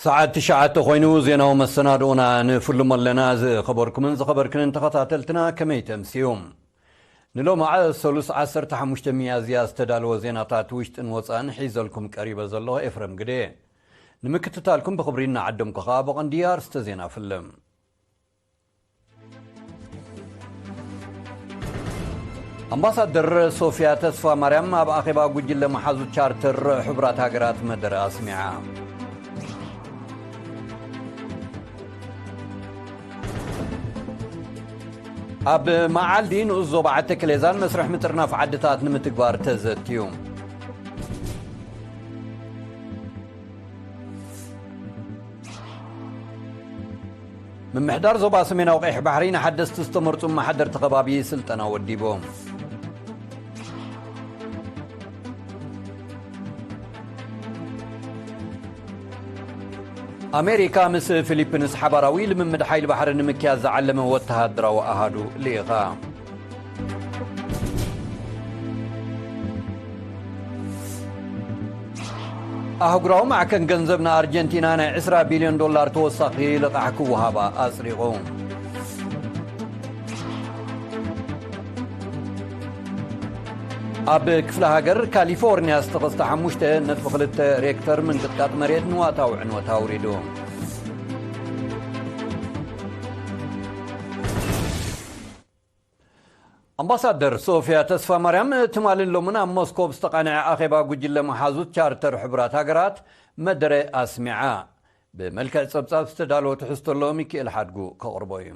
ሰዓት ትሽዓተ ኮይኑ ዜናዊ መሰናድኦና ንፍልሞ ኣለና። ዝኸበርኩምን ዝኸበርክንን ተኸታተልትና ከመይ ተምስዩ? ንሎማዕ ሰሉስ ዓሰርተ ሓሙሽተ ሚያዝያ ዝተዳለወ ዜናታት ውሽጥን ወፃእን ሒዘልኩም ቀሪበ ዘለኹ ኤፍረም ግደ። ንምክትታልኩም ብኽብሪ እናዓደምኩ ኸዓ ብቐንዲ ኣርስተ ዜና ፍልም። ኣምባሳደር ሶፊያ ተስፋ ማርያም ኣብ ኣኼባ ጉጅለ መሓዙት ቻርተር ሕቡራት ሃገራት መደረ ኣስሚዓ። ኣብ መዓልዲ ንኡስ ዞባ ዓተክሌዛን መስርሕ ምጥርናፍ ዓድታት ንምትግባር ተዘትዩ። ምምሕዳር ዞባ ሰሜናዊ ቀይሕ ባሕሪ ንሓደስቲ ዝተመርጹ ኣመሓደርቲ ከባቢ ስልጠና ወዲቡ። ኣሜሪካ ምስ ፊሊፒንስ ሓባራዊ ልምምድ ሓይሊ ባሕሪ ንምክያድ ዝዓለመ ወተሃደራዊ ኣሃዱ ልኢኻ። ኣህጉራዊ ማዕከን ገንዘብ ንኣርጀንቲና ናይ ዕስራ ቢልዮን ዶላር ተወሳኺ ልቓሕ ክወሃባ ኣጽዲቑ። ኣብ ክፍለ ሃገር ካሊፎርኒያ ዝተኸስተ ሓሙሽተ ነጥቢ ክልተ ሬክተር ምንቅጥቃጥ መሬት ንዋታዊ ዕንወት ኣውሪዱ። ኣምባሳደር ሶፊያ ተስፋ ማርያም ትማልን ሎምን ኣብ ሞስኮ ብዝተቓንዐ ኣኼባ ጉጅለ መሓዙት ቻርተር ሕቡራት ሃገራት መደረ ኣስሚዓ። ብመልክዕ ጸብጻብ ዝተዳለወ ትሕዝቶ ኣሎ፣ ሚኪኤል ሓድጉ ከቕርቦ እዩ።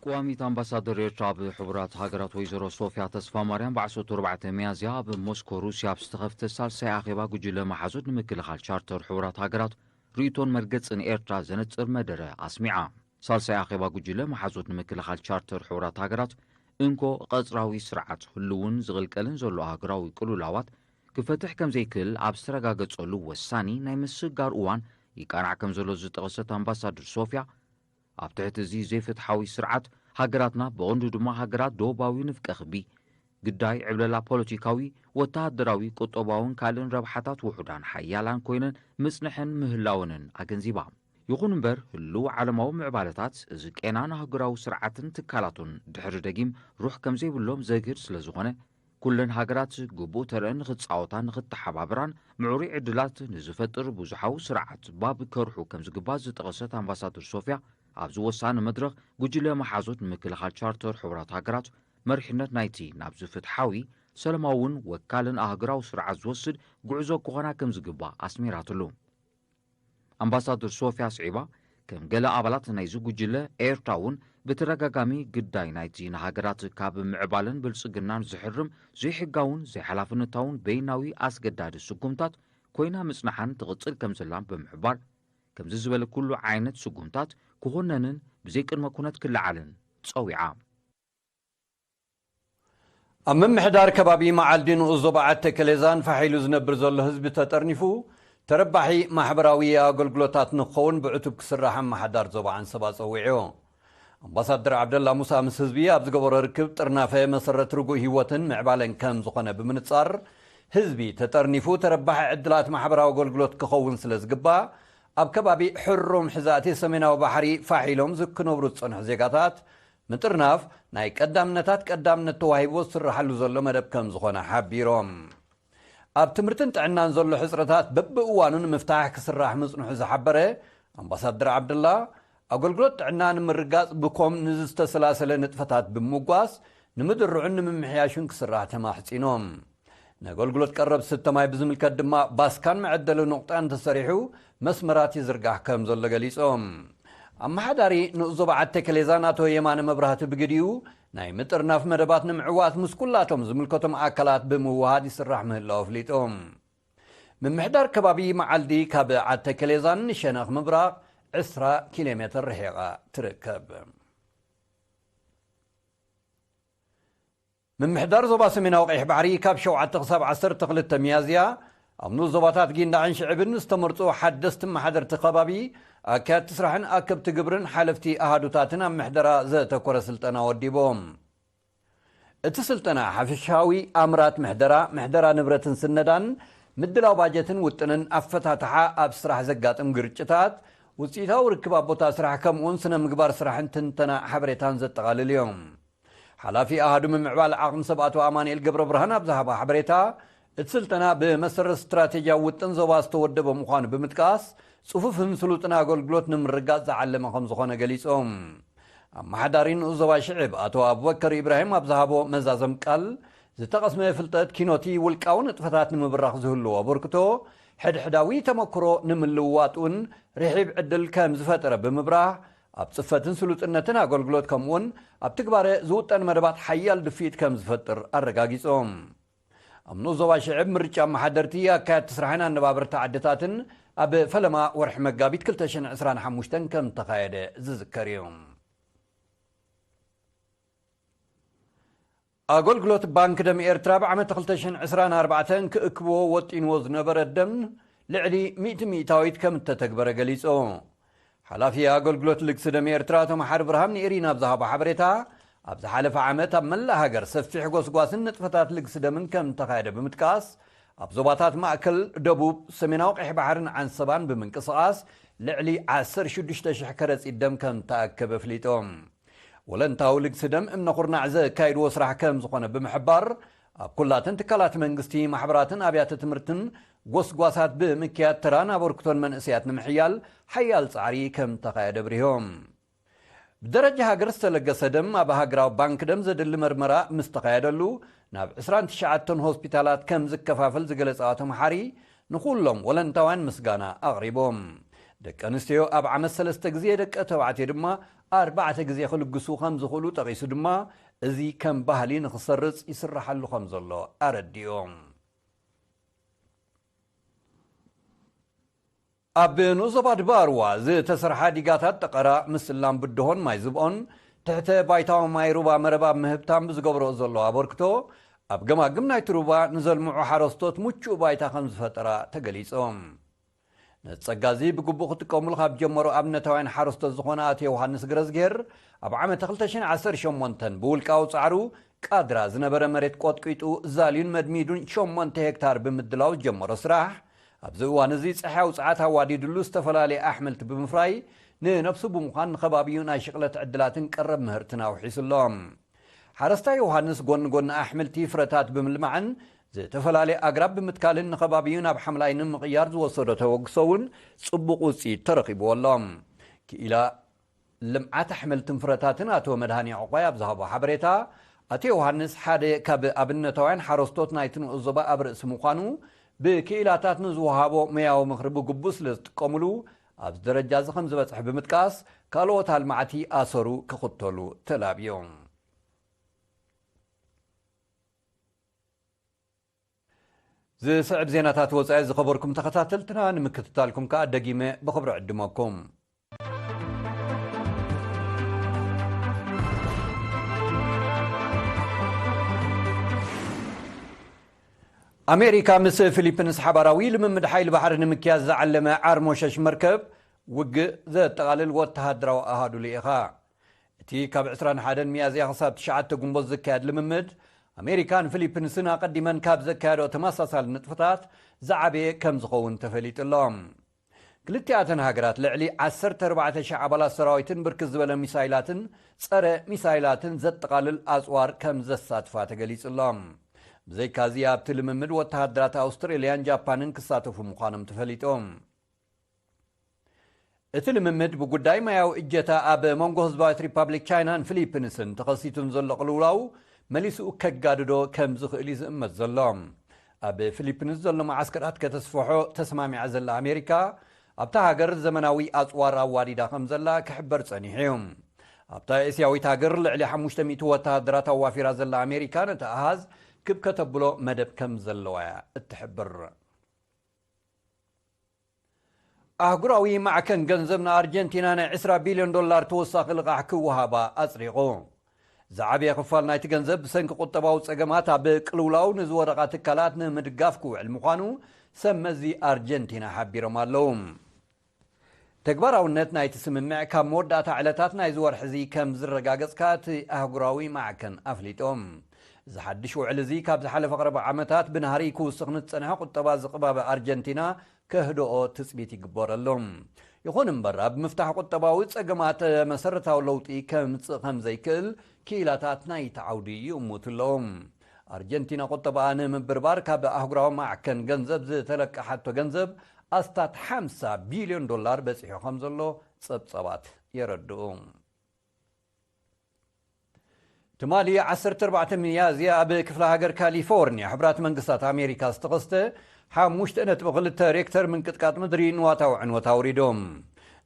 ቀዋሚት ኣምባሳደር ኤርትራ ኣብ ሕቡራት ሃገራት ወይዘሮ ሶፊያ ተስፋ ማርያም ብዓሰርተ ኣርባዕተ ሚያዝያ ኣብ ሞስኮ ሩስያ ኣብ ዝተኸፍተ ሳልሳይ ኣኼባ ጉጅለ መሓዙት ንምክልኻል ቻርተር ሕቡራት ሃገራት ርእይቶን መርገጽን ኤርትራ ዘነጽር መደረ ኣስሚዓ። ሳልሳይ ኣኼባ ጉጅለ መሓዙት ንምክልኻል ቻርተር ሕቡራት ሃገራት እንኮ ቀጽራዊ ስርዓት ህልውን ዝቕልቀልን ዘሎ ሃገራዊ ቅልውላዋት ክፈትሕ ከም ዘይክእል ኣብ ዝተረጋገጸሉ ወሳኒ ናይ ምስግጋር እዋን ይቃናዕ ከም ዘሎ ዝጠቐሰት ኣምባሳደር ሶፊያ፣ ኣብ ትሕቲ እዚ ዘይፍትሓዊ ስርዓት ሃገራትና ብቐንዱ ድማ ሃገራት ደቡባዊ ንፍቀ ክቢ ግዳይ ዕብለላ ፖለቲካዊ፣ ወተሃደራዊ፣ ቁጠባውን ካልእን ረብሓታት ውሑዳን ሓያላን ኮይነን ምጽንሐን ምህላወንን ኣገንዚባ። ይኹን እምበር ህልው ዓለማዊ ምዕባለታት እዚ ቄና ንሃገራዊ ስርዓትን ትካላቱን ድሕሪ ደጊም ሩሕ ከም ዘይብሎም ዘግህድ ስለ ዝኾነ ኩለን ሃገራት ግቡእ ተረአን ንኽጻወታ ንኽተሓባበራን ምዕሩይ ዕድላት ንዝፈጥር ብዙሓዊ ስርዓት ባብ ከርሑ ከም ዝግባእ ዝጠቐሰት ኣምባሳደር ሶፊያ ኣብዚ ወሳኒ መድረኽ ጉጅለ መሓዙት ንምክልኻል ቻርተር ሕቡራት ሃገራት መሪሕነት ናይቲ ናብዚ ፍትሓዊ ሰላማውን ወካልን ኣህጉራዊ ስርዓት ዝወስድ ጉዕዞ ክኾና ከም ዝግባእ ኣስሚራትሉ። ኣምባሳደር ሶፊያ ኣስዒባ ከም ገለ ኣባላት ናይዚ ጉጅለ ኤርትራ እውን ብተደጋጋሚ ግዳይ ናይቲ ንሃገራት ካብ ምዕባለን ብልጽግናን ዝሕርም ዘይሕጋውን ዘይሓላፍነታውን በይናዊ ኣስገዳዲ ስጉምታት ኮይና ምጽናሓን ትቕጽል ከም ዘላን ብምሕባር ከምዚ ዝበለ ኩሉ ዓይነት ስጉምታት ክኾነንን ብዘይ ቅድመ ኩነት ክለዓልን ጸዊዓ። ኣብ ምምሕዳር ከባቢ መዓልዲ ንኡስ ዞባ ዓተከሌዛን ፋሕ ኢሉ ዝነብር ዘሎ ህዝቢ ተጠርኒፉ ተረባሒ ማሕበራዊ ኣገልግሎታት ንክኸውን ብዕቱብ ክስራሕ ኣመሓዳር ዞባ ዓንሰባ ጸዊዑ። ኣምባሳደር ዓብደላ ሙሳ ምስ ህዝቢ ኣብ ዝገበሮ ርክብ ጥርናፈ መሰረት ርጉእ ህይወትን ምዕባለን ከም ዝኾነ ብምንጻር ህዝቢ ተጠርኒፉ ተረባሒ ዕድላት ማሕበራዊ ኣገልግሎት ክኸውን ስለ ዝግባእ ኣብ ከባቢ ሕሩም ሕዛእቲ ሰሜናዊ ባሕሪ ፋሕ ኢሎም ዝክነብሩ ዝጸንሑ ዜጋታት ምጥርናፍ ናይ ቀዳምነታት ቀዳምነት ተዋሂብዎ ዝስርሓሉ ዘሎ መደብ ከም ዝኾነ ሓቢሮም። ኣብ ትምህርትን ጥዕናን ዘሎ ሕጽረታት በብእዋኑ ንምፍታሕ ክስራሕ ምጽንሑ ዝሓበረ ኣምባሳደር ዓብደላ፣ ኣገልግሎት ጥዕና ንምርጋጽ ብኮም ንዝተሰላሰለ ንጥፈታት ብምጓስ ንምድርዑን ንምምሕያሹን ክስራሕ ተማሕጺኖም። ንኣገልግሎት ቀረብ ስተ ማይ ብዝምልከት ድማ ባስካን መዐደሊ ኑቕጣን ተሰሪሑ መስመራት ይዝርጋሕ ከም ዘሎ ገሊጾም። ኣመሓዳሪ ንኡስ ዞባ ዓተከሌዛን ኣቶ የማነ መብራህቲ ብግዲኡ፣ ናይ ምጥርናፍ መደባት ንምዕዋት ምስ ኩላቶም ዝምልከቶም ኣካላት ብምውሃድ ይስራሕ ምህላው ኣፍሊጦም። ምምሕዳር ከባቢ መዓልዲ ካብ ዓተከሌዛን ንሸነኽ ምብራቕ ዕስራ ኪሎ ሜትር ርሒቓ ትርከብ። ምምሕዳር ዞባ ሰሜናዊ ቀይሕ ባሕሪ ካብ ሸውዓተ ክሳብ ዓሰርተ ክልተ ሚያዝያ ኣብ ንኡስ ዞባታት ጊንዳዕን ሽዕብን ዝተመርጹ ሓደስቲ ኣመሓደርቲ ከባቢ፣ ኣካየድቲ ስራሕን ኣከብቲ ግብርን ሓለፍቲ ኣሃዱታትን ኣብ ምሕደራ ዘተኮረ ስልጠና ወዲቦም። እቲ ስልጠና ሓፈሻዊ ኣምራት ምሕደራ፣ ምሕደራ ንብረትን ስነዳን፣ ምድላው ባጀትን ውጥንን ኣፈታትሓ ኣብ ስራሕ ዘጋጥም ግርጭታት፣ ውፅኢታዊ ርክብ ኣብ ቦታ ስራሕ ከምኡውን ስነ ምግባር ስራሕን ትንተና ሓበሬታን ዘጠቓልል እዮም። ሓላፊ ኣሃዱ ምምዕባል ዓቕሚ ሰብ ኣቶ ኣማኑኤል ገብረ ብርሃን ኣብ ዝሃባ ሓበሬታ፣ እቲ ስልጠና ብመሰረት ስትራቴጂያዊ ውጥን ዞባ ዝተወደበ ምዃኑ ብምጥቃስ፣ ጽፉፍን ስሉጥን ኣገልግሎት ንምርጋጽ ዝዓለመ ከም ዝኾነ ገሊጾም። ኣመሓዳሪ ንኡስ ዞባ ሽዕብ ኣቶ ኣቡበከር ኢብራሂም ኣብ ዝሃቦ መዛዘም ቃል፣ ዝተቐስመ ፍልጠት ኪኖቲ ውልቃዊ ንጥፈታት ንምብራኽ ዝህልዎ ኣበርክቶ፣ ሕድሕዳዊ ተመክሮ ንምልውዋጥ እውን ርሒብ ዕድል ከም ዝፈጠረ ብምብራህ፣ ኣብ ጽፈትን ስሉጥነትን ኣገልግሎት ከምኡውን ኣብ ትግባረ ዝውጠን መደባት ሓያል ድፍኢት ከም ዝፈጥር ኣረጋጊጾም። ኣብ ንኡስ ዞባ ሽዕብ ምርጫ ኣመሓደርቲ፣ ኣካየድቲ ስራሕን ኣነባበርቲ ዓድታትን ኣብ ፈለማ ወርሒ መጋቢት ክልተ ሽሕን ዕስራን ሓሙሽተን ከም ተኻየደ ዝዝከር እዩ። ኣገልግሎት ባንክ ደም ኤርትራ ኣብ ዓመት ክልተ ሽሕን ዕስራን ኣርባዕተን ክእክብዎ ወጢንዎ ዝነበረ ደም ልዕሊ ሚእቲ ሚእታዊት ከም እተተግበረ ገሊጹ። ሓላፊ ኣገልግሎት ልግሲ ደም ኤርትራ ኣቶ መሓሪ ብርሃን ንኤሪና ኣብ ዝሃቦ ሓበሬታ፣ ኣብ ዝሓለፈ ዓመት ኣብ መላእ ሃገር ሰፊሕ ጎስጓስን ንጥፈታት ልግሲ ደምን ከም እተኻየደ ብምጥቃስ፣ ኣብ ዞባታት ማእከል፣ ደቡብ፣ ሰሜናዊ ቀይሕ ባሕርን ዓንሰባን ብምንቅስቓስ ልዕሊ ዓሰርተ ሽዱሽተ ሽሕ ከረጺት ደም ከም እተኣከበ ኣፍሊጦም። ወለንታዊ ልግሲ ደም እምነ ኩርናዕ ዘካይድዎ ስራሕ ከም ዝኾነ ብምሕባር፣ ኣብ ኩላተን ትካላት መንግስቲ፣ ማሕበራትን ኣብያተ ትምህርትን ጎስጓሳት ብምክያድ ተራን ኣበርክቶን መንእሰያት ንምሕያል ሓያል ጻዕሪ ከም ተኻየደ ኣብሪሆም። ብደረጃ ሃገር ዝተለገሰ ደም ኣብ ሃገራዊ ባንክ ደም ዘድሊ መርመራ ምስ ተኻየደሉ፣ ናብ ዕስራን ትሽዓተን ሆስፒታላት ከም ዝከፋፈል ዝገለጸ ኣቶ መሓሪ፣ ንኹሎም ወለንታውያን ምስጋና ኣቕሪቦም። ደቂ ኣንስትዮ ኣብ ዓመት ሰለስተ ግዜ፣ ደቂ ተባዕትዮ ድማ ኣርባዕተ ግዜ ክልግሱ ከም ዝኽእሉ ጠቒሱ ድማ፣ እዚ ከም ባህሊ ንኽሰርጽ ይስራሓሉ ከም ዘሎ ኣረዲኦም። ኣብ ንኡስ ዞባ ድባርዋ ዝተሰርሓ ዲጋታት ጠቐራ፣ ምስላም ብድሆን ማይ ዝብኦን ትሕተ ባይታዊ ማይ ሩባ መረብ ኣብ ምህብታም ብዝገብሮ ዘሎ ኣበርክቶ፣ ኣብ ገማግም ናይቲ ሩባ ንዘልምዑ ሓረስቶት ምቹእ ባይታ ከም ዝፈጠራ ተገሊጾም። ነቲ ጸጋ እዚ ብግቡእ ክጥቀሙሉ ካብ ጀመሩ ኣብነታውያን ሓረስቶት ዝኾነ ኣቶ ዮሃንስ ግረዝጌር፣ ኣብ ዓመተ ክልተ ሽሕን ዓሰርተ ሸሞንተን ብውልቃዊ ጻዕሩ ቃድራ ዝነበረ መሬት ቆጥቂጡ፣ ዛልዩን መድሚዱን ሸሞንተ ሄክታር ብምድላው ዝጀመሮ ስራሕ፣ ኣብዚ እዋን እዚ ጸሓያዊ ጸዓት ኣዋዲድሉ ዝተፈላለየ ኣሕምልቲ ብምፍራይ፣ ንነብሱ ብምዃን ንኸባቢኡ ናይ ሽቕለት ዕድላትን ቀረብ ምህርትን ኣውሒሱ ኣሎ። ሓረስታይ ዮሃንስ ጎኒ ጎኒ ኣሕምልቲ ፍረታት ብምልማዕን ዝተፈላለየ ኣግራብ ብምትካልን ንኸባቢኡ ናብ ሓምላይ ንምቕያር ዝወሰዶ ተበግሶ እውን ጽቡቕ ውጽኢት ተረኺብዎ ኣሎ። ክኢላ ልምዓት ኣሕምልትን ፍረታትን ኣቶ መድሃኔ ዕቋይ ኣብ ዝሃቦ ሓበሬታ፣ ኣቶ ዮሃንስ ሓደ ካብ ኣብነታውያን ሓረስቶት ናይቲ ንኡስ ዞባ ኣብ ርእሲ ምዃኑ፣ ብክኢላታት ንዝወሃቦ ሞያዊ ምኽሪ ብግቡእ ስለ ዝጥቀምሉ ኣብዚ ደረጃ እዚ ከም ዝበጽሐ ብምጥቃስ፣ ካልኦት ኣልማዕቲ ኣሰሩ ክኽተሉ ተላብዮም። ዝስዕብ ዜናታት ወጻኢ ዝኸበርኩም ተኸታተልትና ንምክትታልኩም ከኣ ደጊመ ብኽብሪ ዕድመኩም። ኣሜሪካ ምስ ፊሊፒንስ ሓባራዊ ልምምድ ሓይሊ ባሕሪ ንምክያድ ዝዓለመ ዓርሞሸሽ መርከብ ውግእ ዘጠቓልል ወተሃደራዊ ኣሃዱ ልኢኻ። እቲ ካብ ዕስራን ሓደን ሚያዝያ ክሳብ ትሽዓተ ጉንቦት ዝካየድ ልምምድ፣ ኣሜሪካን ፊሊፒንስን ኣቐዲመን ካብ ዘካየዶ ተመሳሳሊ ንጥፈታት ዝዓበየ ከም ዝኸውን ተፈሊጡ ኣሎ። ክልቲኣተን ሃገራት ልዕሊ ዓሰርተ ኣርባዕተ ሽሕ ኣባላት ሰራዊትን ብርክት ዝበለ ሚሳይላትን ጸረ ሚሳይላትን ዘጠቓልል ኣጽዋር ከም ዘሳትፋ ተገሊጹ ኣሎ። ብዘይካዚ ኣብቲ ልምምድ ወተሃደራት ኣውስትሬልያን ጃፓንን ክሳተፉ ምዃኖም ተፈሊጡ። እቲ ልምምድ ብጉዳይ ማያዊ እጀታ ኣብ መንጎ ህዝባዊት ሪፓብሊክ ቻይናን ፊሊፒንስን ተኸሲቱን ዘሎ ቅልውላው መሊሱ ከጋድዶ ከም ዝኽእል እዩ ዝእመት ዘሎ። ኣብ ፊሊፒንስ ዘሎ መዓስከራት ከተስፍሖ ተስማሚዓ ዘላ ኣሜሪካ፣ ኣብታ ሃገር ዘመናዊ ኣጽዋር ኣዋዲዳ ከም ዘላ ክሕበር ጸኒሑ እዩ። ኣብታ ኤስያዊት ሃገር ልዕሊ ሓሙሽተ ሚእቲ ወተሃደራት ኣዋፊራ ዘላ ኣሜሪካ፣ ነቲ ኣሃዝ ክብ ከተብሎ መደብ ከም ዘለዋ እያ እትሕብር። ኣህጉራዊ ማዕከን ገንዘብ ንኣርጀንቲና ናይ ዕስራ ቢልዮን ዶላር ተወሳኺ ልቓሕ ክወሃባ ኣጽዲቑ። ዝዓበየ ክፋል ናይቲ ገንዘብ ብሰንኪ ቁጠባዊ ጸገማት ኣብ ቅልውላው ንዝወደቓ ትካላት ንምድጋፍ ክውዕል ምዃኑ ሰብ መዚ ኣርጀንቲና ሓቢሮም ኣለዉ። ተግባራውነት ናይቲ ስምምዕ ካብ መወዳእታ ዕለታት ናይዚ ወርሒ እዚ ከም ዝረጋገጽ ከኣ እቲ ኣህጉራዊ ማዕከን ኣፍሊጦም። እዚ ሓድሽ ውዕል እዚ ካብ ዝሓለፈ ቀረባ ዓመታት ብናህሪ ክውስኽ ንዝጸንሐ ቁጠባ ዝቕባበ ኣርጀንቲና ከህድኦ ትጽቢት ይግበረሉ። ይኹን እምበር፣ ኣብ ምፍታሕ ቁጠባዊ ጸገማት መሰረታዊ ለውጢ ከምጽእ ከም ዘይክእል ክኢላታት ናይቲ ዓውዲ ይእምቱ ኣለዉ። ኣርጀንቲና ቁጠባኣ ንምብርባር ካብ ኣህጉራዊ ማዕከን ገንዘብ ዝተለቀሓቶ ገንዘብ ኣስታት ሓምሳ ቢልዮን ዶላር በጺሑ ከም ዘሎ ጸብጻባት የረድኡ። ትማሊ ዓሰርተ ኣርባዕተ ሚያዝያ ኣብ ክፍለ ሃገር ካሊፎርኒያ ሕቡራት መንግስታት ኣሜሪካ ዝተኸስተ ሓሙሽተ ነጥቢ ክልተ ሬክተር ምንቅጥቃጥ ምድሪ ንዋታዊ ዕንወት ኣውሪዱ።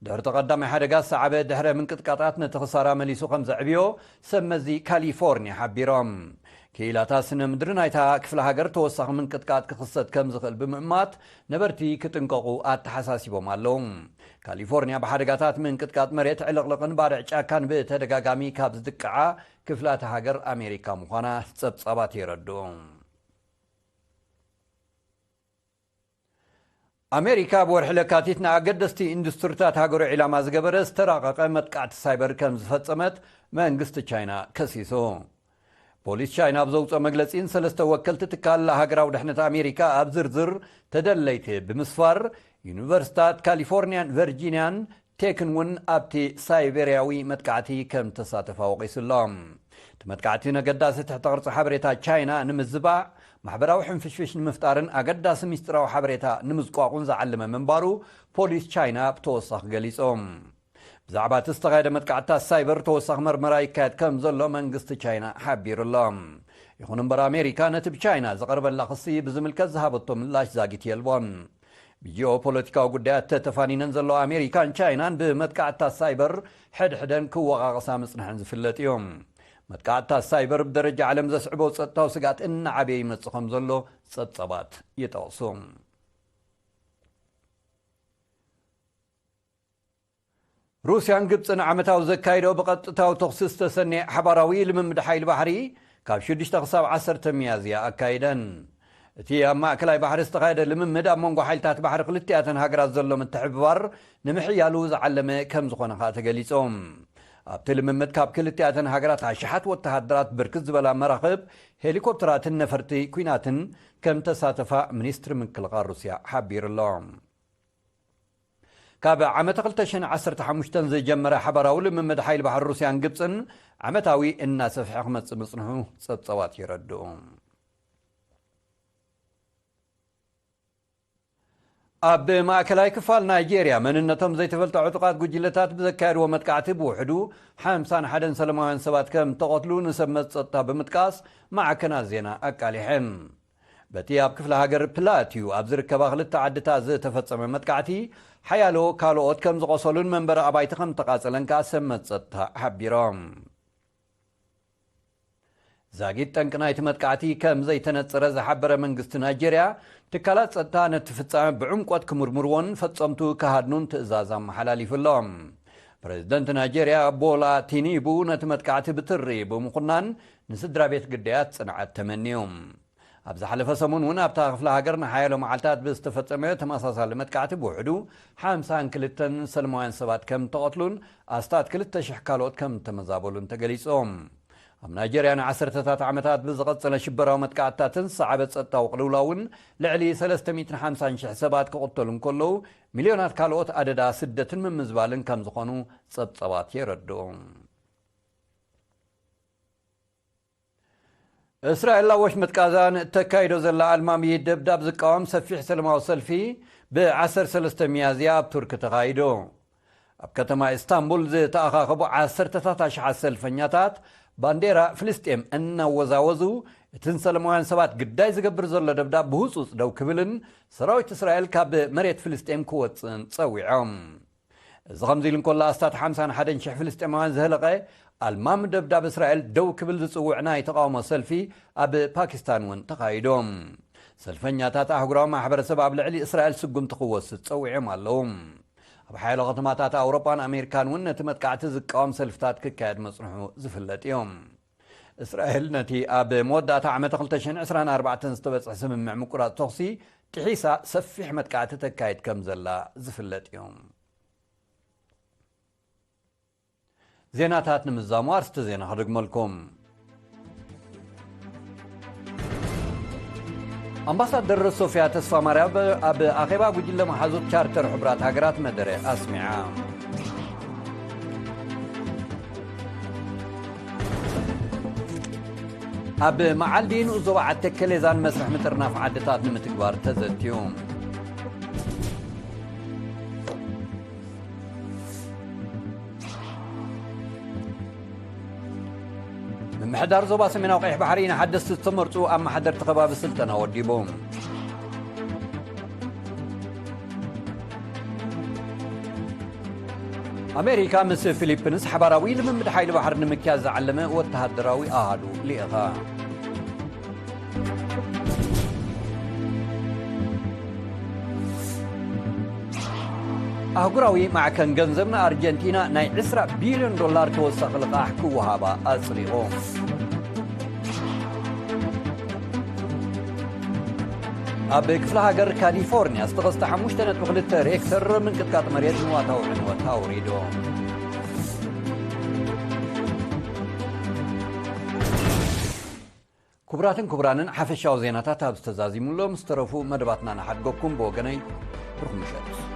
ድሕሪ እቲ ቀዳማይ ሓደጋ ዝሰዓበ ድሕረ ምንቅጥቃጣት ነቲ ክሳራ መሊሱ ከም ዘዕብዮ ሰብ መዚ ካሊፎርኒያ ሓቢሮም። ክኢላታት ስነ ምድሪ ናይታ ክፍለ ሃገር ተወሳኺ ምንቅጥቃጥ ክኽሰት ከም ዝኽእል ብምእማት ነበርቲ ክጥንቀቑ ኣተሓሳሲቦም ኣለዉ። ካሊፎርኒያ ብሓደጋታት ምንቅጥቃጥ መሬት፣ ዕልቕልቕን ባርዕ ጫካን ብተደጋጋሚ ካብ ዝጥቅዓ ክፍላተ ሃገር ኣሜሪካ ምዃና ጸብጻባት የረድኡ። ኣሜሪካ ኣብ ወርሒ ለካቲት ንኣገደስቲ ኢንዱስትሪታት ሃገሩ ዒላማ ዝገበረ ዝተራቐቐ መጥቃዕቲ ሳይበር ከም ዝፈጸመት መንግስቲ ቻይና ከሲሱ። ፖሊስ ቻይና ኣብ ዘውፅኦ መግለፂ፣ ንሰለስተ ወከልቲ ትካል ሃገራዊ ድሕነት ኣሜሪካ ኣብ ዝርዝር ተደለይቲ ብምስፋር፣ ዩኒቨርሲታት ካሊፎርኒያን ቨርጂኒያን ቴክን እውን ኣብቲ ሳይቤርያዊ መጥቃዕቲ ከም ተሳተፋ ወቒሱ ኣሎ። እቲ መጥቃዕቲ ነገዳሲ ትሕተ ቅርፂ ሓበሬታ ቻይና ንምዝባዕ፣ ማሕበራዊ ሕንፍሽፍሽ ንምፍጣርን ኣገዳሲ ሚስጢራዊ ሓበሬታ ንምዝቋቑን ዝዓለመ ምንባሩ ፖሊስ ቻይና ብተወሳኺ ገሊጹ። ብዛዕባ እቲ ዝተኻየደ መጥቃዕትታት ሳይበር ተወሳኺ መርመራ ይካየድ ከም ዘሎ መንግስቲ ቻይና ሓቢሩ ኣሎ። ይኹን እምበር፣ ኣሜሪካ ነቲ ብቻይና ዝቐርበላ ክሲ ብዝምልከት ዝሃበቶ ምላሽ ዛጊት የልቦን። ብጂኦፖለቲካዊ ጉዳያት ተተፋኒነን ዘለዋ ኣሜሪካን ቻይናን ብመጥቃዕትታት ሳይበር ሕድሕደን ክወቓቐሳ ምጽንሐን ዝፍለጥ እዩ። መጥቃዕትታት ሳይበር ብደረጃ ዓለም ዘስዕቦ ጸጥታዊ ስግኣት እናዓበየ ይመጽእ ከም ዘሎ ጸብጻባት ይጠቕሱ። ሩስያን ግብጽን ዓመታዊ ዘካይዶ ብቐጥታዊ ተኹሲ ዝተሰነየ ሓባራዊ ልምምድ ሓይሊ ባሕሪ ካብ ሽዱሽተ ክሳብ ዓሰርተ ሚያዝያ ኣካይደን። እቲ ኣብ ማእከላይ ባሕሪ ዝተኻየደ ልምምድ ኣብ መንጎ ሓይልታት ባሕሪ ክልቲኣተን ሃገራት ዘሎ ምትሕብባር ንምሕያሉ ዝዓለመ ከም ዝኾነ ከኣ ተገሊጹ። ኣብቲ ልምምድ ካብ ክልቲኣተን ሃገራት ኣሽሓት ወተሃደራት፣ ብርክት ዝበላ መራኽብ፣ ሄሊኮፕተራትን ነፈርቲ ኲናትን ከም ተሳተፋ ሚኒስትሪ ምክልኻል ሩስያ ሓቢሩ ኣሎ። ካብ ዓመተ ክልተ ሽሕን ዓሰርተ ሓሙሽተን ዝጀመረ ሓባራዊ ልምምድ ሓይሊ ባሕሪ ሩስያን ግብጽን ዓመታዊ እናሰፍሐ ክመጽእ ምጽንሑ ጸብጻባት የረድኡ። ኣብ ማእከላይ ክፋል ናይጄርያ መንነቶም ዘይተፈልጠ ዕጡቓት ጉጅለታት ብዘካየድዎ መጥቃዕቲ ብውሕዱ ሓምሳን ሓደን ሰላማውያን ሰባት ከም ተቐትሉ ንሰብ መዚ ጸጥታ ብምጥቃስ ማዕከናት ዜና ኣቃሊሐን። በቲ ኣብ ክፍለ ሃገር ፕላቲዩ ኣብ ዝርከባ ክልተ ዓድታት ዝተፈጸመ መጥቃዕቲ፣ ሓያሎ ካልኦት ከም ዝቖሰሉን መንበሪ ኣባይቲ ከም ተቓጸለን ከኣ ሰብ መዚ ጸጥታ ሓቢሮም። ዛጊት ጠንቂ ናይቲ መጥቃዕቲ ከም ዘይተነጸረ ዝሓበረ መንግስቲ ናይጄርያ፣ ትካላት ጸጥታ ነቲ ፍጻመ ብዕምቆት ክምርምርዎን ፈጸምቱ ክሃድኑን ትእዛዝ ኣመሓላሊፉ ኣሎ። ፕረዚደንት ናይጄርያ ቦላ ቲኒቡ ነቲ መጥቃዕቲ ብትሪ ብምኹናን ንስድራ ቤት ግዳያት ጽንዓት ተመንዩ። ኣብ ዝሓለፈ ሰሙን እውን ኣብታ ክፍለ ሃገር ንሓያሎ መዓልታት ብዝተፈጸመ ተመሳሳሊ መጥቃዕቲ ብውሕዱ ሓምሳን ክልተን ሰላማውያን ሰባት ከም ተቐትሉን ኣስታት ክልተ ሽሕ ካልኦት ከም ተመዛበሉን ተገሊጹ። ኣብ ናይጄርያ ንዓሰርተታት ዓመታት ብዝቐጸለ ሽበራዊ መጥቃዕትታትን ዝሰዓበ ጸጥታዊ ቅልውላውን ልዕሊ ሰለስተ ሚእትን ሓምሳን ሽሕ ሰባት ክቕተሉ እንከለዉ፣ ሚልዮናት ካልኦት ኣደዳ ስደትን ምምዝባልን ከም ዝኾኑ ጸብጻባት የረድኡ። እስራኤል ኣብ ወሽመጥ ቃዛ ንእተካይዶ ዘላ ኣልማሚ ደብዳብ ዝቃወም ሰፊሕ ሰላማዊ ሰልፊ ብ ዓሰርተ ሰለስተ ሚያዝያ ኣብ ቱርኪ ተኻይዱ። ኣብ ከተማ ኢስታንቡል ዝተኣኻኸቡ ዓሰርተታት ኣሽሓት ሰልፈኛታት ባንዴራ ፍልስጤም እናወዛወዙ፣ እትን ሰላማውያን ሰባት ግዳይ ዝገብር ዘሎ ደብዳብ ብህጹጽ ደው ክብልን ሰራዊት እስራኤል ካብ መሬት ፍልስጤም ክወጽእን ጸዊዖም። እዚ ከምዚ ኢሉ እንከሎ፣ ኣስታት ሓምሳን ሓደን ሽሕ ፍልስጤማውያን ዘህለቐ ኣልማሚ ደብዳብ እስራኤል ደው ክብል ዝጽውዕ ናይ ተቓውሞ ሰልፊ ኣብ ፓኪስታን እውን ተኻይዱ። ሰልፈኛታት ኣህጉራዊ ማሕበረሰብ ኣብ ልዕሊ እስራኤል ስጉምቲ ክወስድ ጸዊዖም ኣለዉ። ኣብ ሓያሎ ከተማታት ኣውሮጳን ኣሜሪካን እውን ነቲ መጥቃዕቲ ዝቃወም ሰልፍታት ክካየድ መጽንሑ ዝፍለጥ እዩ። እስራኤል ነቲ ኣብ መወዳእታ ዓመት ክልተ ሽሕን ዕስራን ኣርባዕተን ዝተበጽሐ ስምምዕ ምቁራጽ ተኹሲ ጥሒሳ ሰፊሕ መጥቃዕቲ ተካይድ ከም ዘላ ዝፍለጥ እዩ። ዜናታት ንምዛሙ ኣርስቲ ዜና ክድግመልኩም። ኣምባሳደር ሶፊያ ተስፋማርያም ኣብ ኣኼባ ጉጅለ መሓዙት ቻርተር ሕቡራት ሃገራት መደረ ኣስሚዓ። ኣብ መዓልዲ ንኡስ ዞባ ዓዲ ተከሌዛን መስርሕ ምጥርናፍ ዓድታት ንምትግባር ተዘትዩ። ምምሕዳር ዞባ ሰሜናዊ ቀይሕ ባሕሪ ንሓደስቲ ዝተመርጹ ኣመሓደርቲ ከባቢ ስልጠና ወዲቡ። ኣሜሪካ ምስ ፊሊፒንስ ሓባራዊ ልምምድ ሓይሊ ባሕሪ ንምክያድ ዝዓለመ ወተሃደራዊ ኣሃዱ ልኢኻ። ኣህጉራዊ ማዕከን ገንዘብ ንኣርጀንቲና ናይ ዕስራ ቢልዮን ዶላር ተወሳኺ ልቓሕ ክወሃባ ኣጽዲቑ። ኣብ ክፍለ ሃገር ካሊፎርኒያ ዝተኸስተ ሓሙሽተ ነጥቢ ክልተ ሬክተር ምንቅጥቃጥ መሬት ንዋታዊ ዕንወት ኣውሪዱ። ክቡራትን ክቡራንን፣ ሓፈሻዊ ዜናታት ኣብ ዝተዛዚሙሎም ዝተረፉ መደባትና ንሓድገኩም። ብወገነይ ብሩኽ ምሸት።